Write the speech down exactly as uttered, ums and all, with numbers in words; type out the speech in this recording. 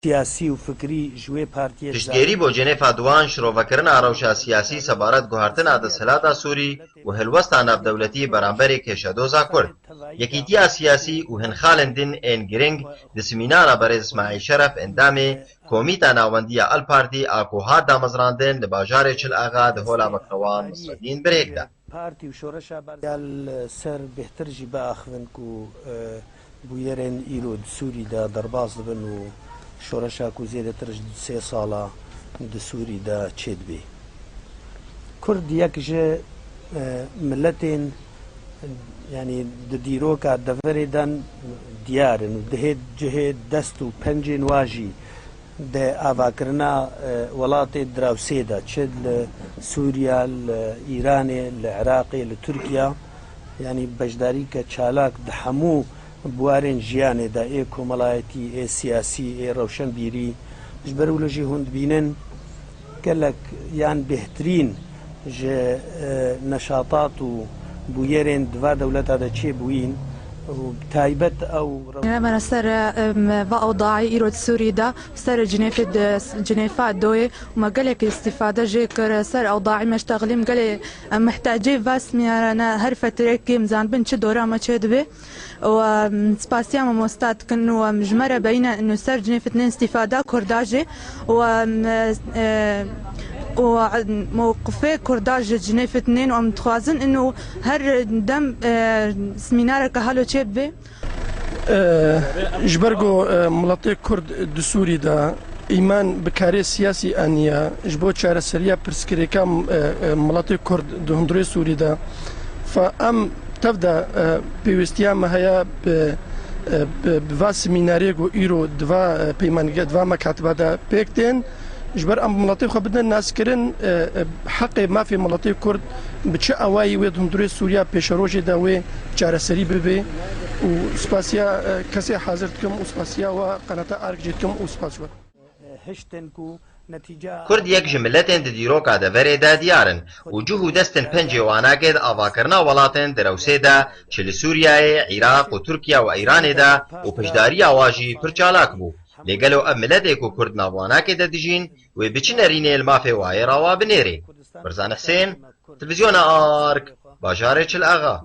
siyasî û fikrî ji wê partiyê Piştgêrî bo Cenêfa duwan, şirovekirina rewşa siyasî sebaret guhertina desthilata Sûrî û helwesta navdewletî beramberî kêşedoza Kurd. Yekîtiya siyasî û hin xalên din ên giring di simînara berêz Îsmaîl Şeref, endamê Komîta Nawendiya El Partî a ku hat damezrandin li bajarê Çil Axa di Hola Bekrewan Nisredîn birêk da. Partî û şoreşa ber ya li ser bêhtir jî biaxivin ku e, bûyerên îro di Sûrî de derbas dibin û şoreşa ku zêdetir ji sê sala di Sûrî de çêdibê. Kurd yek ji e, miletên, yanî di dîroka deverê de diyar in û dihê cihê dest û pencên wa jî di avakirina e, welatê dirawsê de, çi li Sûriya, li Îranê, li Iraqê, li Tirkiya, yanî beşdarîke çalak di hemû buwarên jiyanê de, ê komelayetî, ê siyasî, ê rewşenbîrî, ji ber wilo jî hûn dibînin gelek yan bêhtirîn ji e, neşatat û bûyerên di va dewleta de çêbûyîn û bi taybet ew rew- Merhaba, ser em, va ewdaî îro di Sûrî de, ser Cinêfê de, Cinêfa doyê û me gelekî îstîfade jê kir, ser ewdaî me ji texlîm gelê em mihtacê va simiyarane her fetirekê em zanibin çi dora me çêdibe. û em, spasiya mamosta dikin û em ji me re beyne nûser cinê fitnên îstîfada Kurda jî û em, e, û mewqifê Kurda ji cinê fitnên û em dixwazin ino her dem e, simînareke halo çê bibe. Ji ber ku miletê Kurd di Sûrî de îman bi karê siyasî aniye, ji bo çareseriya pirsgirêka miletê Kurd di hundirê Sûrî de, fa em tev de pêwîstiya me heye bi, bi, bi va semînarê ku îro di va peymange, di va mekatiba de pêk tên. Ji ber em miletê xwe bidin naskirin, heqê mafê miletê Kurd bi çi awayî wê di hundirê Sûriya pêşerojê de wê çareserî bibe û spasiya kesê hazir dikim û spasiya we qenata Ark jî dikim û spas we. Hiştin ku netîca Kurd yek ji miletên di dîroka deverê de diyar in û cih û destên pencê wan a kê di avakirina welatên di rewsê de, çi li Sûriyeyê, Iraq û Tirkiye û Îranê de û piştdariya wa jî pir çalak bû. Lê gelo ev miletê ku Kurd nav wan a kê de dijîn, wê bi çi nerînê li mafê wayê re wa binêrê? Birzan Husên, Televîzyona Ark, bajarê Çil Axa.